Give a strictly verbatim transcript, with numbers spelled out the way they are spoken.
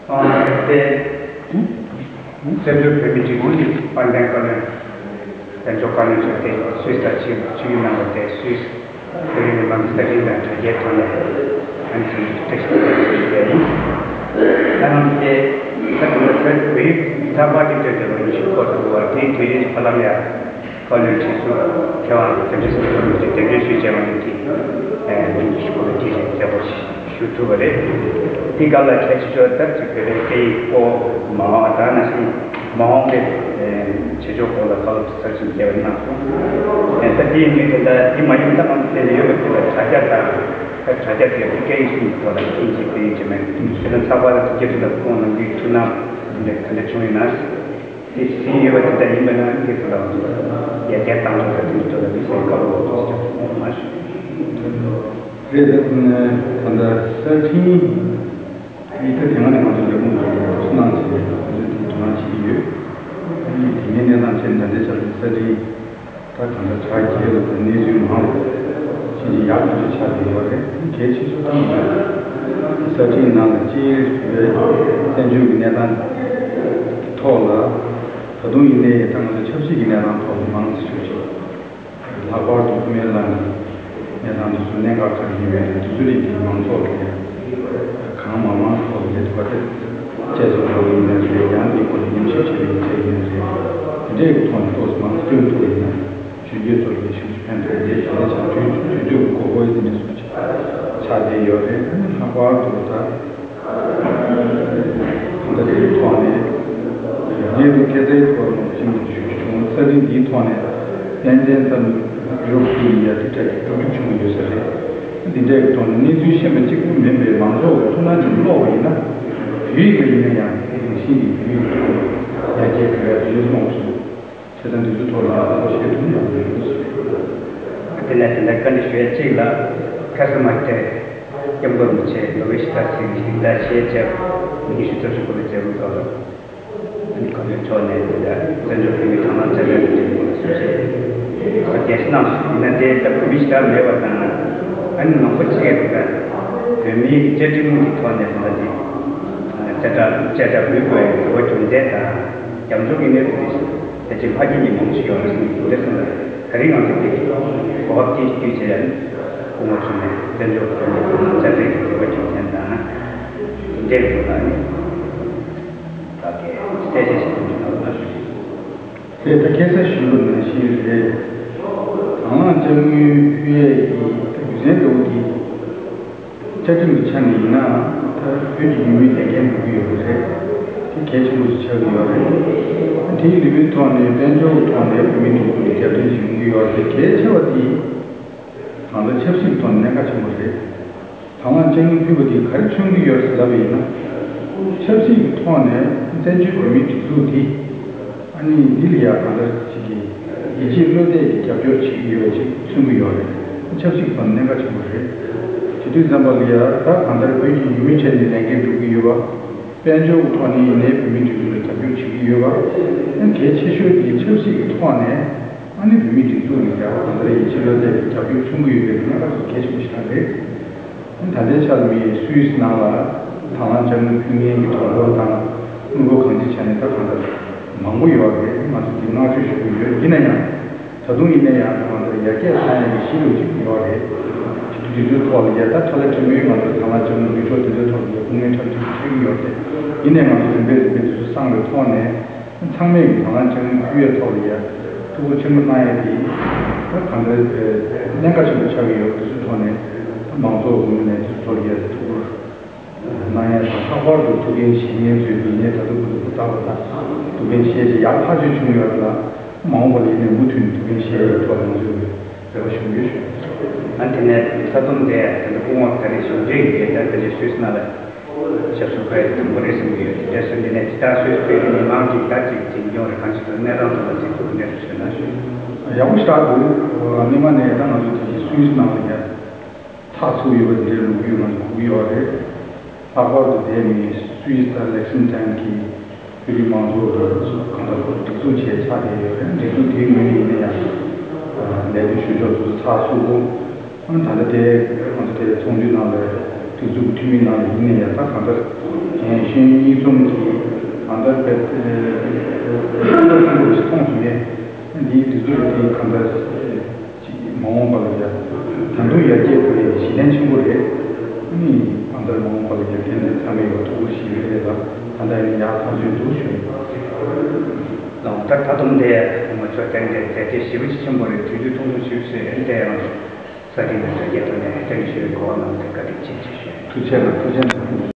ཨ་དེ། བཙན་བྱོལ་བོད་མིའི་སྒྲིག་འཛུགས་ཀྱི་དཔལ་ལྡན་བཀའ་བློན། དཔལ་འབྱོར་བཀའ་བློན་མཆོག་དེ་སུད་སི་ལ་ཆིབས་ཆིབས་བསྒྱུར་གནང་བ་དེ་སུད་སི་བོད་རིགས་མི་མང་གི་རྩ་ཁྲིམས་དང་དྲ་རྒྱའི་ཐོག་ནས་ཨ་ནི་ཚིག་བཀྲ་ཤིས་བདེ་ལེགས་ཞུ་ཡ་ཡིན། ད་ནང་དེ་ད་དུང་བོད་ཡིག་ད་པར་ཊི་སྤྲད་དེ་ལོ་ཉི་ཤུ་འཁོར་འདུག་བ། དེའི་དུས་ཡུན་གྱི་བར་ལམ་ཡ། བཀའ་བློན་ཁྲི་ཟུར་མཁས་དབང་དོན་གྲུབ་སེང་གེ་མཆོག་གིས་གདན་འདྲེན་ཞུས་བྱས་པ་ནི་དེ་ལོ་ཉི་ཤུ་འཁོར་བའི་དུས་ཆེན་མཛད་སྒོ་ཞུ་ཐུབ་པ་རེད། དེའི་སྐབས་ལ་གལ་ཆེ་ཤོས་ལྟར་གྱི་བོད་པའི་སྐད་ཡིག་སྐོར་མ་འོངས་ད་ནང་བཞིན་མ་འོངས་པའི་བྱེད་ཕྱོགས་སྐོར་ལ་བཀའ་སློབ་གསར་བཞེངས་བྱས་པ་གནང་སོང་། ད་དེ་ཡིན་དུས་དེ་འདྲ་དེ་མ་ཡིན་ད་གང་དེ་ལ་ཡོད་པ་དེ་ལ་དྲ་རྒྱ་དང་ད་དྲ་རྒྱ་དེ་སྐད་ཡིག་གསུམ་གྱི་ཐོག་ལ་ཨིན་ཇི་དཔེ་ཡིན་གྱི་མེད་དེ་ལ་ཚགས་པར་ལ་དེ་རྒྱབ་ཏུ་ལ་ཁོང་ནང་གི་ཐུགས་སྣང་དེ་འདྲ་ག་འདྲ་བྱུང་ཡོད་ན། དེ་ཟིན་ཡོད་པ་དེ་འདྲ་ཡིན་པ་ན་དེ་ཚོ་ལ་ཡར་རྒྱས་བཏང་ཕྱོགས་དང་དེ་ཚོ་ལ་དམིགས་བསལ་བཀའ་སློབ་འོག་ཏུ་ཞུ་ཐུབ་མ་བྱུང་། རེད། ད་ལྟ་གསར་འཕྲིན་ཡིག་ཐག་དེ་སྔ་ནས་ང་ཚོ་ལས་ཁུངས་ཀྱི་ཚོགས་གནང་བྱས་ནས་ང་ཚོས་དེ་དོ་སྣང་བྱེད་ཀྱི་ཡོད། ཨ་ནི་དེ་ནས་གནས་སྟངས་བྱས་ནས་ད་ལྟའི་ཆར་གྱི་གསར་འཕྲིན། ད་གང་ལྟར་དྲ་རྒྱའི་ལ་དང་གནས་ཚུལ་མང་རུ་ཕྱིན་ཅི་ཡག་ཏུ་ཆགས་བསྡད་ཡོད་རེད། གལ་ཆེ་ཤོས་ད་ང་ཚོ་གསར་འཕྲིན་ནང་ལ་སྤྱིར་བོད་བཙན་བྱོལ་གྱི་གནས་སྟངས་ཐོག་ལ་ད་དུང་ཡིན་ནའི་ད་ང་ཚོ་ཆབ་སྲིད་ཀྱི་གནས་སྟངས་ཐོག་ལ་མང་ཆེ་ཤོས་ཅིག་ལྷག་པར་དུ་སྨན་བླ་ནས་གནས་སྟངས་དེ་ཚོ་གནད་འགག་ག་རེ་ཡིན་མིན་དེ་ཚོ་རིགས་ཀྱི་མང་ཚོགས་ཀྱི་གང་མང་མང་ཐོག་ལ་ཐུགས་ཁ་གཏད་བཅས་སུ་འགྲོ་གི་ཡིན་ནའི་རེད། ཡང་དེའི་སྐོར་ལ་ཉམས་ཞིབ་བྱེད་གི་ཡིན་ཟེར་གི་ཡིན་ནའི་རེད། དེ་འདྲའི་ཐོག་ནས་ཏོག་ཙམ་མང་ཙམ་སྟོན་ཐུབ་པ་ཡིན་ན། གཞོན་སྐྱེས་ཚོར་ལ་ཤུགས་ཆེ་ཕན་ཐོགས་རེད། དེ་ནས་ཆ་དུས་དུས་དུས་གོ་གོ་ཡི་དེ་འདྲ་སུ་ཆགས་བསྡད་ཡོད་རེད། ཨ་ནི་ལྷག་པར་དུ་ད་ད་དེའི་ཐོག་ནས་ངས་དུ་ཁ་སའི་ཐོག་ནས་ཅིག་ཞུ་རྒྱུ་བྱུང་། གསར་འཕྲིན་འདིའི་ཐོག་ནས་ཏན་ཏན་ད་ཡུ་རོབ་ཁུལ་ལ་ཡ་དེ་འདྲ་གི་འགྲོ་རྒྱུ་བྱུང་ཡོད་ས་རེད། འདི་འདྲའི་ཐོག་ནས་གནས་ཚུལ་ཤེས་པ་གཅིག་པུ་མིན་པའི་མང་ཚོགས་ཀྱི་ཐུགས་སྣང་ཅིག་སློག་པ་ཡིན་ན། བོད་ཡིག་ལ་ཡིན་ན་ཡང་རང་བཞིན་གྱིས་བོད་ཡིག་ཐོག་ནས་ཡར་རྒྱས་འགྲོ་ཡ་དེ་ཡོད་སྨོན་སོང་། བྱས་ཙང་འདི་ཚོའི་ཐོག་ལ་ངོ་ཤེས་ཐུབ་ཡག་ཡོད་ཞུ། དེ་ནས་དེ་འདྲ་བཀའ་འདྲི་ཞུ་ཡ་གཅིག་ལ། ཁ་སང་མ་སྟེ་སྐྱབས་མགོན་རིན་པོ་ཆེ་ནོ་བེལ་ཞི་བདེའི་གཟེངས་རྟགས་ཆེད་ཕེབས་ཉི་ཤུ་རྩ་བཞི་འཁོར་བའི་མཛད་སྒོ་ཐོག་ལ། ཨ་ནི་བཀའ་བློན་མཆོག་ནས་དེ་འདྲ་བཙན་བྱོལ་བོད་མིའི་དོ་སྣང་རྩ་འཛིན་གྱི་གསུང་བཤད་གསུང་བཤད་གནང་སོང་། ཡིན་ན་དེ་ལྟ་བུ་མི་ཞིག་ལ་མེད་པ་དང་། ཨ་ནི་མང་པོ་ཅིག་གིས་དེ་འདྲ་བོད་མིའི་བཅའ་ཁྲིམས་ཀྱི་ཐོག་ནས་དེ་འདྲ་དེ་བཅད་ཁྲ་བཅད་ཁྲ་འབུལ་དགོས་པའི་འགྱུར་བ་བྱུང་ཚད་དང་། རྒྱབ་ལྗོངས་ཀྱི་གནས་ཚུལ་དེ་ཕལ་ཆེར་མི་མང་ཞིག་ཡོང་རེད་ཟེར་ནས་འདུག་རེད་གསུངས་པ་རེད། ད་རིང་ང་ཚོ་དེ་གོ་སྐབས་དེ་བརྒྱུད་བྱས་ཡང་སྐུ་ངོ་མཆོག་ནས་བཙན་བྱོལ་བོད་མིའི་དོ་སྣང་རྩ་འཛིན་གྱི་འགྱུར་བ་བྱུང་ཚད་དང་། དེ་འདྲའི་ཐོག་ལ་ནི་ད་གའི་གསལ་བཤད་ཞིག་གནང་རོགས་གནང་ཞུ། དེ་ད་ཁ་སང་ཞུས་པ་ནང་བཞིན་རེད། དང་བླངས་དཔྱ་དངུལ་ཕུལ་ཡས་ཀྱི་ད་རྒྱུ་མཚན་འདྲ་བོ་དེ། བཅའ་ཁྲིམས་ཀྱི་ཆ་ནས་ཡིན་ན་ད་བོད་ཀྱི་ཡུལ་མིའི་ལས་འགན་སྒྲུབ་ཀྱི་ཡོད་པ་རེད། དེ་གལ་ཆེན་པོ་ཞིག་ཆགས་ཀྱི་ཡོད་རེད། དེའི་ལུས་པོའི་ཐོག་ནས་དཔལ་འབྱོར་གྱི་ཐོག་ནས་བོད་མིའི་སྒྲིག་འཛུགས་ལ་རྒྱབ་སྐྱོར་བྱེད་ཀྱི་ཡོད་རེད། གལ་ཆེ་བ་དེ་གང་ལྟར་ཆབ་སྲིད་ཀྱི་ཐོག་ནས་གནད་འགག་ཆེན་པོ་རེད། དང་བླངས་དཔྱ་དངུལ་ཕུལ་བ་དེས་ག་རེ་མཚོན་གྱི་ཡོད་ཟེར་ལབ་པ་ཡིན་ན། ཆབ་སྲིད་ཀྱི་ཐོག་ནས་བཙན་བྱོལ་བོད་མིའི་སྒྲིག་འཛུགས་འདི། ཨ་ནི་འདི་ལ་ཡང་གང་ལྟར་ཅིག་གིས་ཡིད་ཆེས་བློ་གཏད་ཀྱིས་རྒྱབ་སྐྱོར་བྱེད་ཀྱི་ཡོད་པ་ཅིག་མཚོན་གྱི་ཡོད་རེད། ཆབ་སྲིད་ཀྱི་ཐོག་ནས་གནད་འགག་ཆེན་པོ་རེད། དེ་དུས་ཙམ་པ་ལ་ཡང་ད་གང་ལྟར་བོད་ཀྱི་ཡུལ་མི་བྱས་ནས་ལས་འགན་སྒྲུབ་ཀྱི་ཡོད་པ། དཔལ་འབྱོར་གྱི་ཐོག་ནས་ཡིན་ནའི་བོད་མིའི་སྒྲིག་འཛུགས་ལ་རྒྱབ་སྐྱོར་བྱེད་ཀྱི་ཡོད་པ། ཨ་ནི་གལ་ཆེ་ཤོས་དེ་ཆབ་སྲིད་ཀྱི་ཐོག་ནས་ཨ་ནི་བོད་མིའི་སྒྲིག་འཛུགས་ལ་ཡང་གང་ལྟར་ཡིད་ཆེས་བློ་གཏད་ཀྱིས་རྒྱབ་སྐྱོར་མཚོན་གྱི་ཡོད་པའི་གནད་འགག་གལ་ཆེན་པོ་ཞིག་རང་རེད། ད་ལྟའི་ཆར་མི་སུད་སི་ནང་ལ་དང་བླངས་དཔྱ་དངུལ་ཕུལ་མཁན་གྱི་གྲངས་འབོར་དང་དངུལ་སྒོར་གང་ཅི་བྱས་ནས་ད་གང་ལྟར་མང་པོ་ཡོད་རེད། ང་ཚོ་འདི་བསྔགས་བརྗོད་ཞུ་གི་ཡོད། ཡིན་ན་ཡང་ད་དུང་ཡིན་ན་ཡང་ད་གང་ལྟར་ཡར་རྒྱས་གཏོང་ཡག་གི་གཞི་རུ་ཅིག་ཡོད་རེད། བྱེད་དུས་དེ་ཚོའི་ཐོག་ལ་ཡ་ད་ཐ་ལ་ཁྲིམས་ཡིག་ང་ཚོ་དང་བླངས་དཔྱ་དངུལ་འབུལ་ཕྱོགས་དེ་ཚོའི་ཐོག་ལ་ཡ་སྐུ་ངལ་འཕྲད་ཐུབ་ཀྱི་ཡོད་རེད། ཡིན་ནའི་ང་ཚོ་རིམ་པས་རིམ་པས་དེ་ཚོ་སངས་པའི་ཐོག་ནས། ཚང་མས་ཀྱི་དང་བླངས་དཔྱ་དངུལ་ཕུལ་བའི་ཐོག་ལ་ཡ་ཐུགས་ཁུར་ཆེན་པོ་གནང་ཡ་དེ་ད་གང་ལྟར་གནད་འགག་ཆེན་པོ་ཆགས་ཀྱི་ཡོད། དེ་ཚོའི་ཐོག་ནས་ད་མང་ཚོགས་ངོས་ནས་དེ་ཚོའི་ཐོག་ལ་ཡ་ཐུགས་ཁུར་གནང་ཡ་དང་། ལྷག་པར་དུ་ཐུགས་འགན་བཞེས་མཁན་ཚོས་ཉིན་ནས་ད་དུང་ཁོ་ཚོ་ཧུར་ཐག་པ་དང་ཐུགས་འགན་བཞེས་བྱས་ཡག་ཐག་ཆོད་བྱུང་ཡོད་རེད་ལ། མ་འོངས་པ་ལ་ཡིན་ནའི་མུ་མཐུད་ནས་ཐུགས་འགན་བཞེས་ཡ་ཐོག་ང་ཚོས་རེ་བ་ཞུ་གི་ཡོད་ཞུ། ཨ་དེ་ནས་ས་སྟོང་དེ་ད་ལྟ་སྐུ་ངོ་ད་རེས་གཞུང་འབྲེལ་ཡིན་པས་ད་ཕལ་ཆེར་སུད་སི་ནང་ལ། ཞབས་སོར་ཁོས་དང་པོ་རེད་གསུང་གི་ཡོད། དེ་འདྲ་སོང་དེ་ནས་ཇི་ལྟར་སུད་སི་བོད་རིགས་མི་མང་གིས་ད་ཅིག་འཛིན་སྐྱོང་རེ་གང་ཞིག་ཏུ་གནས་སྟངས་ཐོག་ལ་གཟིགས་ཚུལ་ག་འདྲ་ཞིག་ཡོད་ན་ཞུ། ཡག་པོ་ཞེ་དྲག་འདུག་སྔོན་མ་ནས་ད་ང་ཚོ་དེ་བཞིན་སུད་སི་ནང་ལ་ཡ་ཚགས་ཚུད་ཡོད་པ་དེ་འདྲའི་ལོ་རྒྱུས་ང་ཚོ་གོ་གི་ཡོད་རེད། ལྷག་པར་དུ་དེ་ནི་སུད་སི་དང་ལེག་སིང་ཊོན་གྱི་བོད་རིགས་མང་ཚོགས་ཀྱི་གང་ལྟར་སྒྲིག་འཛུགས་བྱས་ཆགས་བསྡད་ཡོད་རེད། སྒྲིག་འཛུགས་དེའི་ངོས་ནས་ཡིན་ན་ཡང་ལས་དོན་ཞུ་ཕྱོགས་དེ་ཚོ་ཚགས་ཚུད་པོ། ཨ་ད་ལྟ་དེ་ང་ཚོ་དེ་ཚོགས་འདུའི་ནང་ལ་ སྒྲིག་འཛུགས་འཐུས་མི་ནང་ལ་ཡིན་ན་ཡང་ད་གང་ལྟར་ཤེས་ཡོན་གཉིས་འཛོམས་ཀྱི་གང་ལྟར་དཔེ་ཁོང་ཚོ་ཚང་མ་ཞིག་མཐོང་སོང་ངས། འདིའི་སྒྲིག་འཛུགས་དེ་གང་ལྟར་ཅིག་མ་འོངས་པ་ལ་ཡ་ད་དུང་ཡར་རྒྱས་འགྲོ་ཡའི་གཞི་རྟེན་ཆེན་པོ་རེད། ཨ་ནི་གང་ལྟར་མ་འོངས་པ་ལ་ཡར་རྒྱས་འགྲོ་ཚང་མས་ཡོད་ཐུགས་ཁུར་བཞེས་ཡོད་རེད་ལ། ད་ལྟ་ཡང་ཡག་ཐག་ཆོད་འདུག་ཞུ། ལགས་ད་ད་དུང་དེ་ང་ཚོ་ཏན་ཏན་མཛད་རྗེས་ཞེ་པོ་ཅིག་ཆེན་པོ་རེད། དུས་ཚོད་ཐུང་ཐུང་ཞིག་བཟོས་ཨ་ནི་དེ་ཡང་ས་སྟེང་དུ་དྲ་རྒྱའི་ཐོག་ནས་སྟོན་ཞུ་བའི་གོ་བ་གནང་སྟེ་བཀའ་དྲིན་ཆེ་ཞུ། ཐུགས་རྗེ་གནང་། ཐུགས་རྗེ་གནང་།